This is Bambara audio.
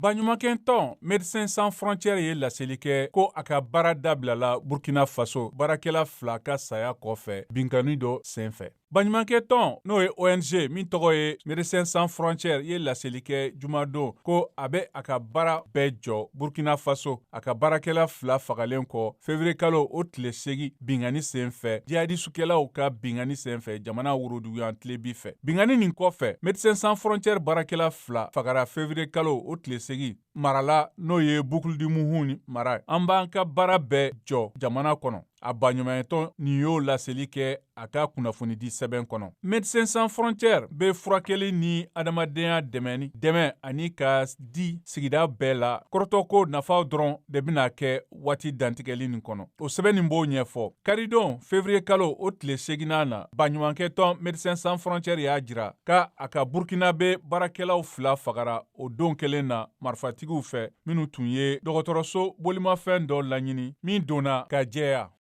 Baɲumankɛtɔn Médecins Sans Frontières ye laseli kɛ ko a ka baara dabilala Burkina Faso, baarakɛla fila ka saya kɔfɛ binkanni dɔ senfɛ. Baɲumankɛtɔn, n'o ye ONG min tɔgɔ ye Médecins Sans Frontières, ye laseli kɛ jumadon ko a bɛ a ka baara bɛɛ jɔ Burkina Faso, a ka baarakɛla fila fagalen kɔ février kalo o tile 8 binkanni senfɛ, jihadisukɛlaw ka binkanni senfɛ jamana woroduguyan tilebi fɛ. Binkanni nin kɔfɛ, Médecins Sans Frontières baarakɛla fila fagara février kalo o tile 8 mara la, n'o ye Boucle du Mouhoun mara. An b'an ka baara bɛɛ jɔ jamana kɔnɔ, a baɲumankɛtɔn nin y'o laseli kɛ a ka kunnafonidi sɛbɛn kɔnɔ. Médecins Sans Frontières bɛ furakɛli ni adamadenya dɛmɛni dɛmɛ ani ka di sigida bɛɛ la. Kɔrɔtɔko nafaw dɔrɔn de bɛna kɛ waati dantigɛli nin kɔnɔ, o sɛbɛn nin b'o ɲɛfɔ. Karidon février kalo o tile seginnan na, baɲumankɛtɔn Médecins Sans Frontières y'a jira ka a ka Burkinabé baarakɛlaw fila fagara o don kelen na marifatigiw fɛ, minnu tun ye dɔgɔtɔrɔso bolimafɛn dɔ laɲini min donna ka jɛya.